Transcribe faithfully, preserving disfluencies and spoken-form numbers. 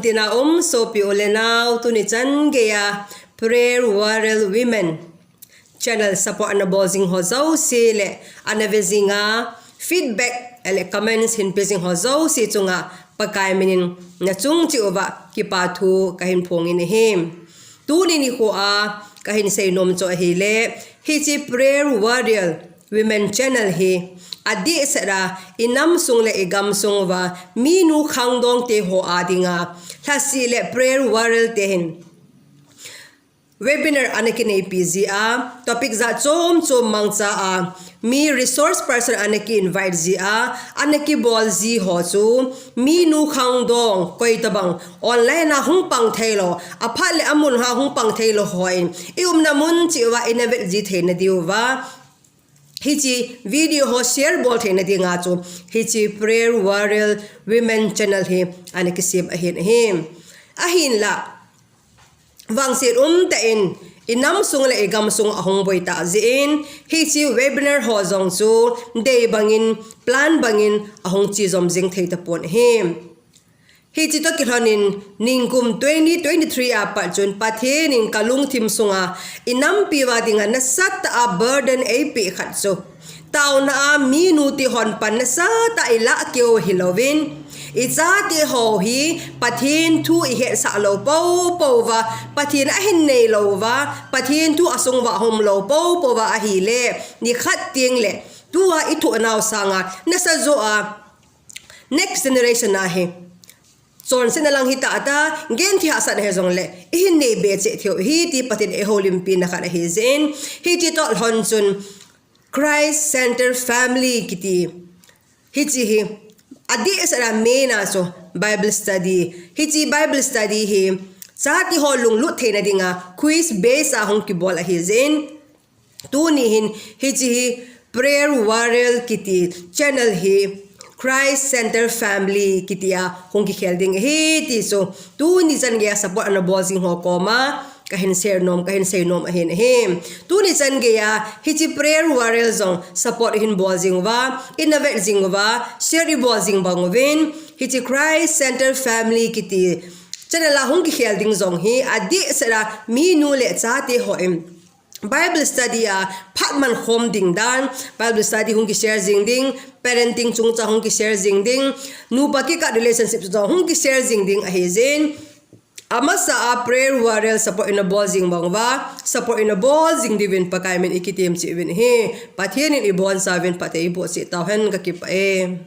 Tina um sopi u le nau, tuni chan geiya Prayer Warrior Women channel support ana bol jing ho jouse le ana ve jinga, feedback le comments hin pe jing ho jouse chunga Pakai minin nachung cheh uva kipa thu kahin phong in ahi. Tuni nikho a kahin seinom chu ahile, hiche Prayer Warrior Women channel hi adehset a inam sung le igam sung uva minu khangdong te ho a dinga lhasi le prayer warrior te hin webinar ana kineipi jia, topic jat chom chom mangcha a, mi resource person ana ki invite jia, ana kibol ji ho chu minu khangdong koi tabang online a hung pang theilou, aphat le amun ha hung pang theilou hon, i umna mun cheh uva ina vet ji theina diuva hiche video ho share bol theina dinga chu hiche Prayer Warrior Women channel hi ana kisem ahin ahi. Ahinla vangset umtah in inam sung le igam sung ahung boi tah jeh in, hiche webinar ho jong chu dei bangin, plan bangin ahung che jom jing thei tapon ahi. Hiche toh kilhonin ningkum twenty twenty-three a pat chun Pathen in kalungthim sunga inampi uva dinga nasatah a burden eipeh khat chu, taona a minu te hon pan nasatah a ilah keu hilouvin, ichate ho hi Pathen thu ihetsah lou poupou uva, Pathen ahin neilou uva, Pathen thu asung uva aum lou poupou uva ahile, nikhat tengle tua ithoh nau sanga nasa joh a next generation a hi chonsetna lang hita ta, genthei hahsatna hijongle ihin nei be cheh theiu ahi ti Pathen in eihoulimpina khat ahi jeh in, hiche toh lhon chun Christ Center Family kiti, hiche hi adehset a main a chu Bible study, hiche Bible study hi chate ho lunglut theina dinga quiz base a hung kibol ahi jeh in, tuni hin hiche hi Prayer Warrior kiti channel hi Christ Center Family kiti a hung kikhel ding ahi ti chu tuni chan geiya support ana bol jing ho koma kahin share nom, kahin seinom ahin ahi. Tuni chan geiya hiche Prayer Warrior jong support ihin bol jing uva, ina vet jing uva, share ibol jing bang uvin, hiche Christ Center Family kiti channel a hung kikhel ding jong hi adehset a minu le chate hon Bible study a phat man khom ding dan, Bible study hung kishare jing ding, parenting chungchang hung kishare jing ding, nupa kikah relationship chungchang hung kishare jing ding ahi jeh in, amasa a Prayer Warrior support ina bol jing bang uva, support ina bol jing diuvin Pakai min ikitem cheh uvin ahi. Pathen in ibonchauvin phatthei eiboh cheh tauhen, kakipah e.